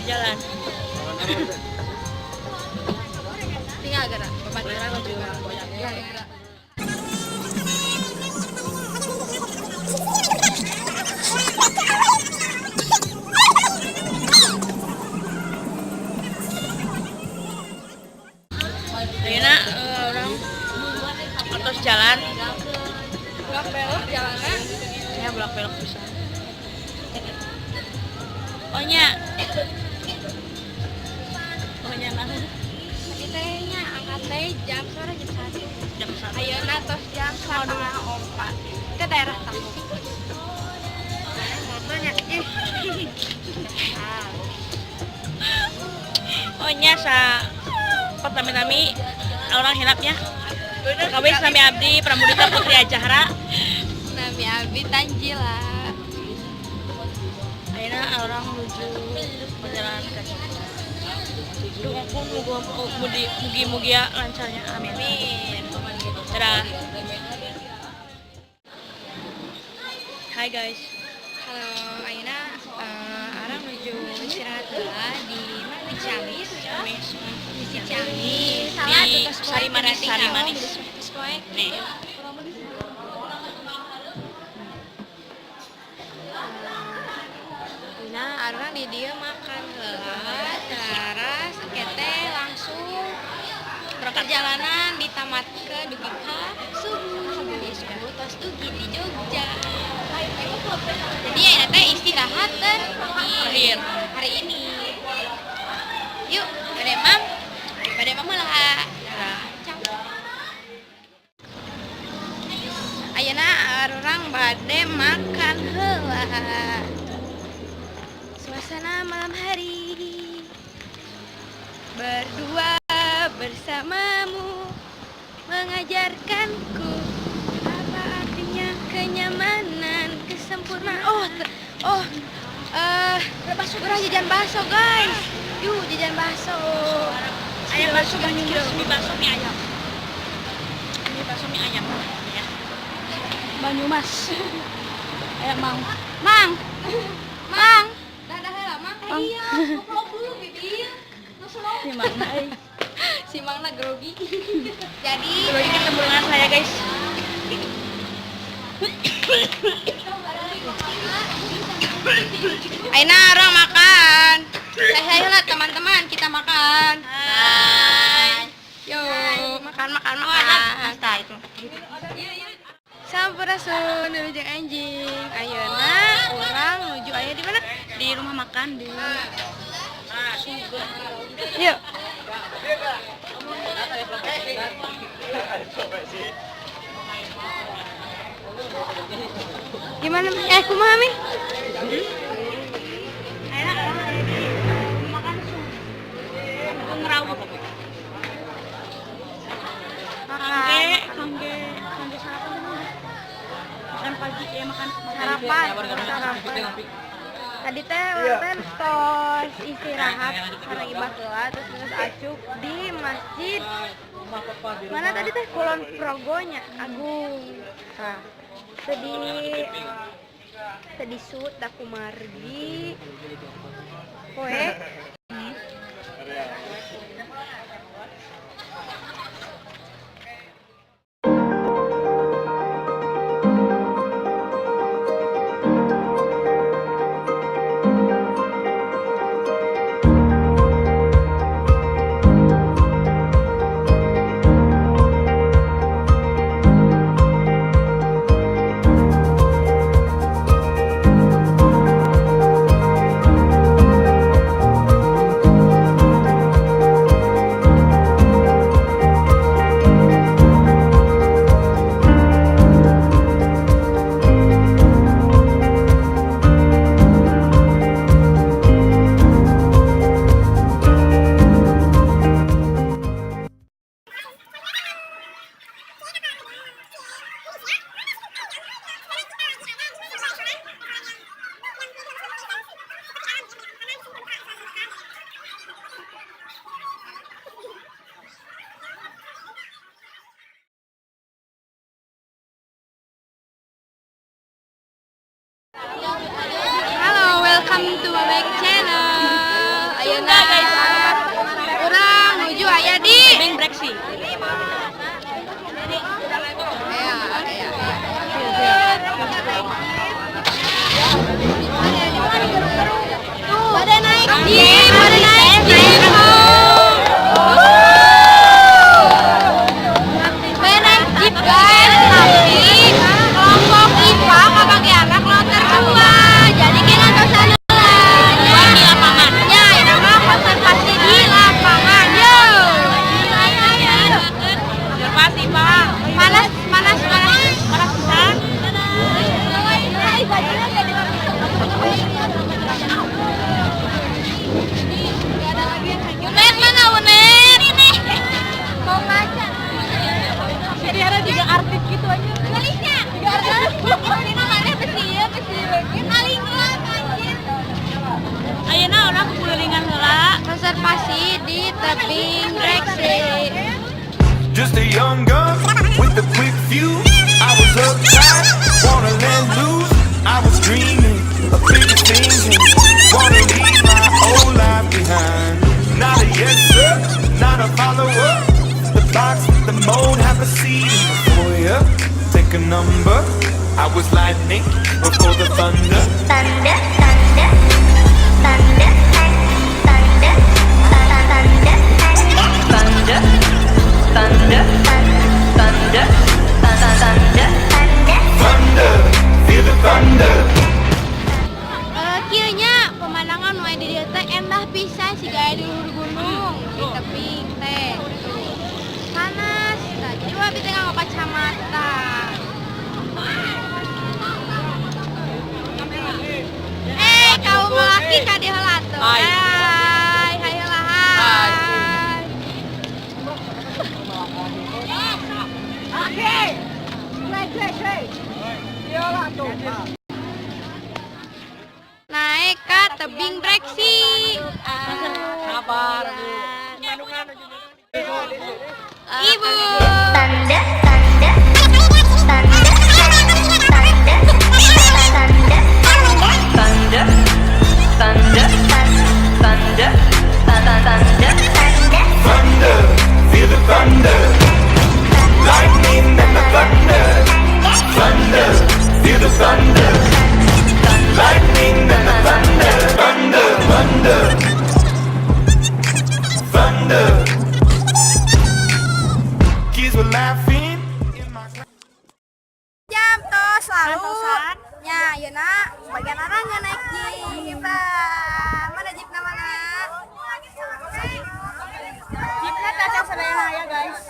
Jalan. Tinggal gerak, babaturan juga. Gerak. Ayeuna urang atos jalan. Belok belok jalanan. Ya, bolak belok bisa. Oh nya. Oh nya nah. Tadi teh nya angkat teh jam sore jam 1. Jam 1. Ayeuna tos jam 3.30 ke daerah Tambuk. Motornya ih. Ah. Oh nya, sa pertami-tami urang hilap nya. Kawis, nami abdi Pramudita Putri Ajahra. Nami abdi Tanjila. Ayeuna urang menuju perjalanan ke Jogja. Doakeun mugi mugi mugi ya lancarnya. Amin. Amin. Dadah. Hai guys. Halo, ayeuna urang menuju istirahat heula di mana, di Ciamis. Ciamis. Di Ciamis. Salah Di tuh tos poe Sari Manis, teu Sari tinggal. Manis. Tos poe. Nih. Nah, urang di dieu makan heula, teras engke langsung Berangkat. Perjalanan ditamatkeun dugi ka subuh. Di subuh tos dugi di Jogja. Jadi ayeuna teh istirahat terakhir Terakhir. Hari ini. Yuk, bade mam. Bade mam heula. Dadah. Ciao. Ayeuna urang bade makan heula. Suasana malam hari berdua bersamamu mengajarkanku apa artinya kenyamanan, kesempurnaan. Oh, oh, bakso, urang jajan bakso, guys. Yuk, jajan bakso. Ayam bakso Banyumas, mie bakso, mie ayam. Mie bakso, mie ayam. Ya. Banyumas. Ayam mang. Mang, Mang, dadah heula, Mang. Iya, vlog dulu, Bibir. Si Mang euy. Si Mangna grogi. Jadi Grogi ketemu dengan saya, guys. Ayeuna urang makan. Saya lah teman-teman, kita makan. Hai. Yuk, makan makan makan. Nah, itu. Sampurasun, wilujeng enjing. Ayeuna urang nuju aya di mana? Di rumah makan di Sugeng. Yuk. Gimana? Eh, kumaha, Mi? Ayeuna urang aya di rumah makan Sugeng Rawuh. Kangge, kangge, kangge sarapan mana? Makan pagi ya, makan Sarapan, sarapan. Tadi teh urang teh tos istirahat karena ibah heula, terus terus acuk di masjid. Mana tadi teh, Kulon Progo nya, Agung. Nah, tadi tadi sut da kumargi poe. Jeep, pada naik jeep. Pada naik jeep guys, tapi kelompok IPA kabagianna kloter 2. Jadi kita ngantosan heula. Di lapangan. Ya, ini mah konservasi di lapangan. Yo. Konservasi, Pak. Panas, panas, panas. Panas pisan. Unet mana Unet? Ini. Mau maca. Jadi ada juga artis gitu aja. Malaysia. Tiga artis. Ini namanya besi ya, besi lagi. Maling anjir. Ayeuna urang kulilingan heula. Konservasi di tebing Breksi. Just a young gun with a quick fuse. I was uptight, wanna let loose. I was dreaming of bigger things and wanna leave my old life behind. Not a yes sir, not a follower. The box, the mold, have a seat in the foyer. Take a number. I was lightning before the thunder. Thunder, thunder, thunder, thunder, thunder, Thunder, thunder, thunder, thunder, thunder. Thunder, feel the thunder. Kieu nya pemandangan nu aya di dieu teh endah pisan siga aya di luhur gunung di tebing teh. Tuh. Panas, tah jadi abi teh nganggo kacamata. Eh, kaum laki ka dieu heula tuh. Hai. Hai, hai heula hai. Naik ke tebing Breksi. Sabar. Ibu. Thunder, thunder, thunder, thunder, thunder, thunder, thunder, thunder, thunder, thunder. Thunder, feel the thunder. Lightning and the thunder. Thunder, feel the thunder. Lightning and the thunder. Thunder, thunder. Thunder. Kids were laughing in my class. Jam tos lalu. Ya, ayeuna bagian orang nggak naik jeep. Mana jeepna mana? Jeepna teh acan sadayana ya, guys.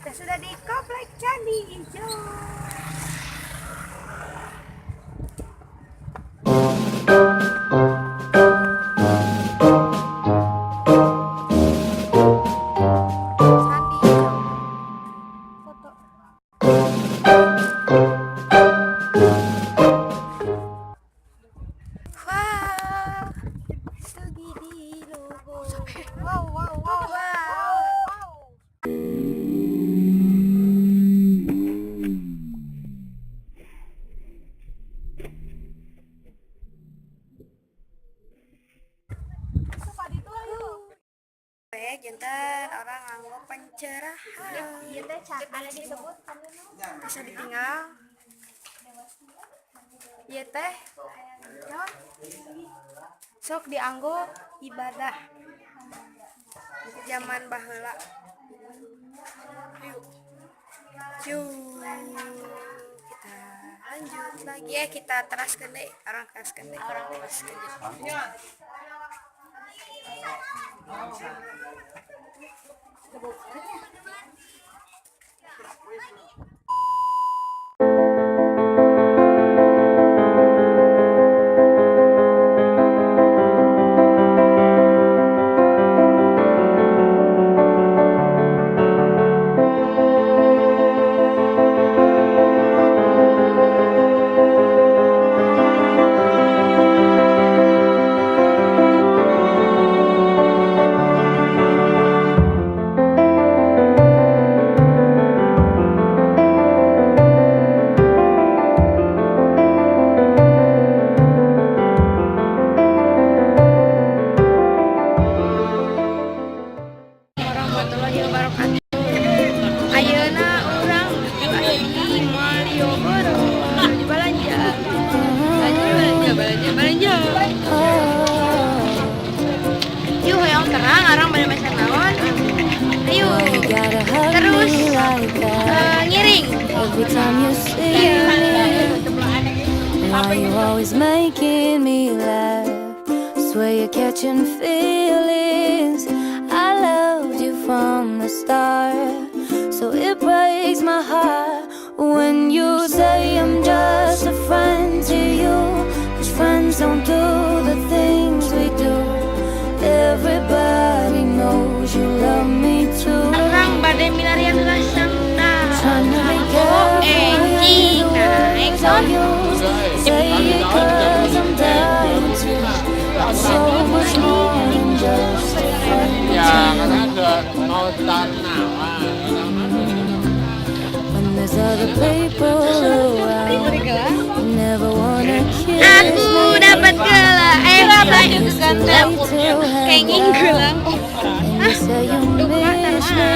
Kita sudah di Komplek Candi Ijo. Candi Ijo. Foto. Wow, sugi di luhur. Wow, wow, wow, wow. Baik, janten urang nganggo pencerahan. Bisa ditinggal. Ieu teh naon? Sok dianggo ibadah. Zaman baheula. Yuk. Yuk. Kita lanjut lagi ya, kita teraskeun deui, urang teraskeun deui. Urang teraskeun deui. Ngiring. Every time you see me, why you always making me laugh? Swear you're catching feelings. I loved you from the start, so it breaks my heart when you say I'm just a friend to you. 'Cause friends don't do the things we do. Everybody knows you love me too. Urang bade milarian heula sangta. Trying to be Oh, careful enjing with the naik words I use. Say it 'cause I'm dying to. I'm so much more than just a friend Ya, to you. karena ada mau tanaman. When there's other people around, you never wanna kiss Aku me. dapat gelang. Eh, It's too late to hang kenging out. gelang. And you say you miss me,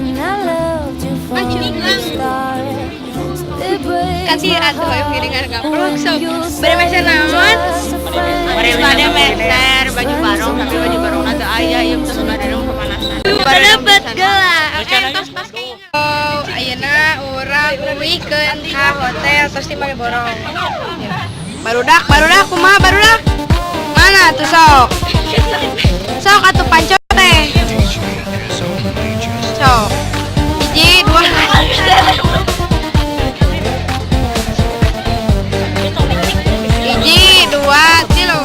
and I loved you from the start. So it breaks Kasih my atuh ayo heart ngiringan gaplok when sok. you Bade meser say naon? just a friend. Bade meser baju barong, tapi baju barong ada aya ieu terus barong kepanasan. Dapat gelang. Eh, tos tos kenging. Oh, ayeuna urang uwikeun ka hotel tos di borong. Barudak, barudak kumaha barudak? Mana tuh sok? Sok atuh pancot teh. Sok. Hiji, dua. Hiji, dua, tilu.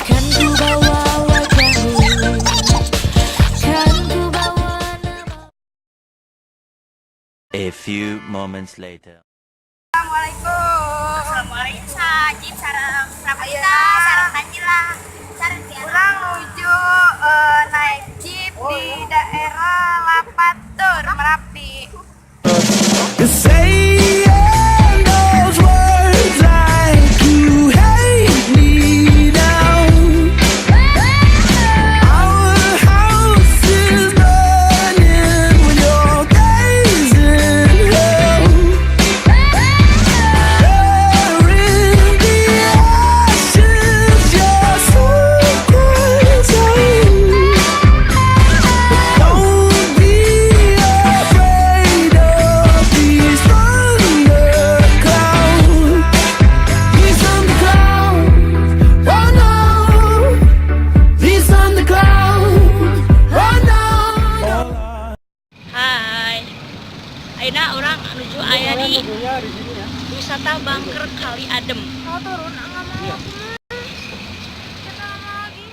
Kan ku bawa wajahmu, kan ku bawa nama. A few moments later. Assalamualaikum. Assalamualaikum sajib sareng Prapita sareng Tanjila sareng Tiara. Urang nuju naik jeep di daerah Lapatur, Merapi. Saying those words like you hate me now. Our house is burning when you're gazing hell. Burying the ashes, your soul cries out. Don't be afraid of these thunderclouds. These thunderclouds, oh no. These thunderclouds, oh no. Hai. Ayeuna urang nuju aya di wisata Bunker Kali Adem. Mau turun, ah, nggak mau aku mah. Kita nggak mau lagi.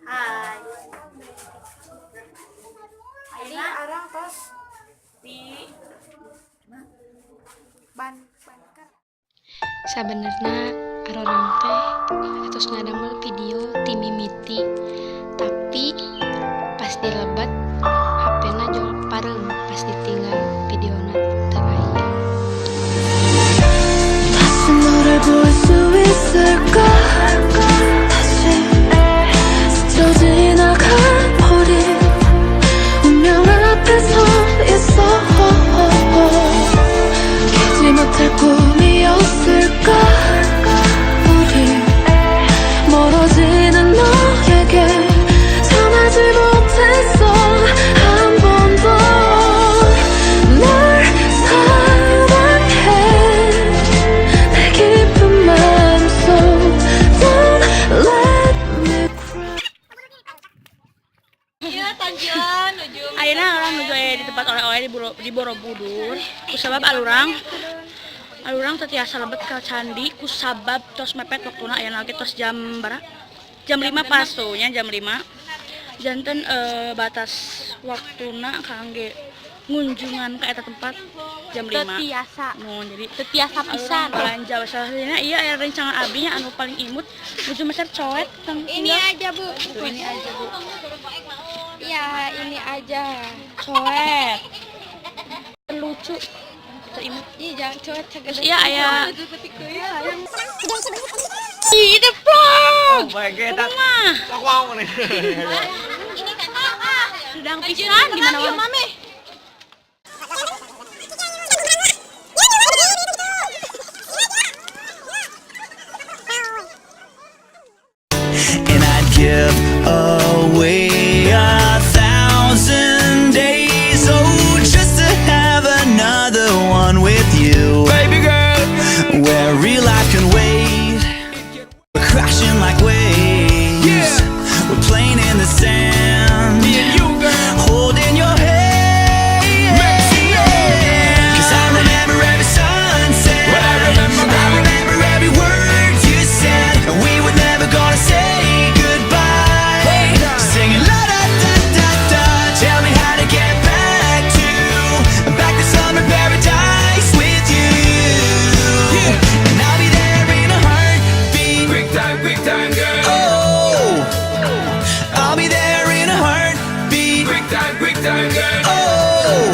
Hai. Ini arang tos Di ban banker. Sabenerna arurang teh atos ngadamel video ti mimiti, tapi pas dilebat HP-na jol pareum, pas ditinggal videona teu aya. 다시 너를 볼 수 있을까? 다시 스쳐 지나가 버린 운명 앞에 서 있어. 깨지 못할 꿈이었을까? 우리 멀어지는 너에게 전하지 못했어. 한 번도 널 사랑해. 내 깊은 마음속. Don't let me cry. Iya, Tanjila nuju. Ayeuna urang nuju aya di tempat oleh-oleh di Borobudur. Kusabab alurang teu tiasa lebet ka candi kusabab tos mepet waktuna. Ayeuna lagi tos jam bara? Jam 5 pas tuh nya, jam 5. Janten batas waktuna kangge ngunjungan ka eta tempat jam 5. Tiasa. Nu jadi Teu tiasa pisan. Alurang belanja salahnya iya aya rencangan abi nya anu paling imut nuju meser coet teng Ini aja, Bu. Tuh, ini aja, Bu. Iya, ini aja. Coet lucu teu imut. Ih, jangan coet. Terus iya aya. Itu vlog. Oh. Mah. Wow nih. Sedang pisan di mana-mana. And I'd give away 1,000 days, oh, just to have another one with you, Baby girl. Where real life can wait. We're crashing like waves. Yeah. We're playing in the sand. Me and you, girl. Holding your hand. Mexico. 'Cause I remember every sunset. Well, I remember, I girl. remember every word you said. And we were never gonna say goodbye. Singing la da da da da. Tell me how to get back to summer paradise with you. Yeah. And I'll be there in a heartbeat. Quick time, girl. Oh, I'll be there in a heartbeat. Quick time, girl. Oh.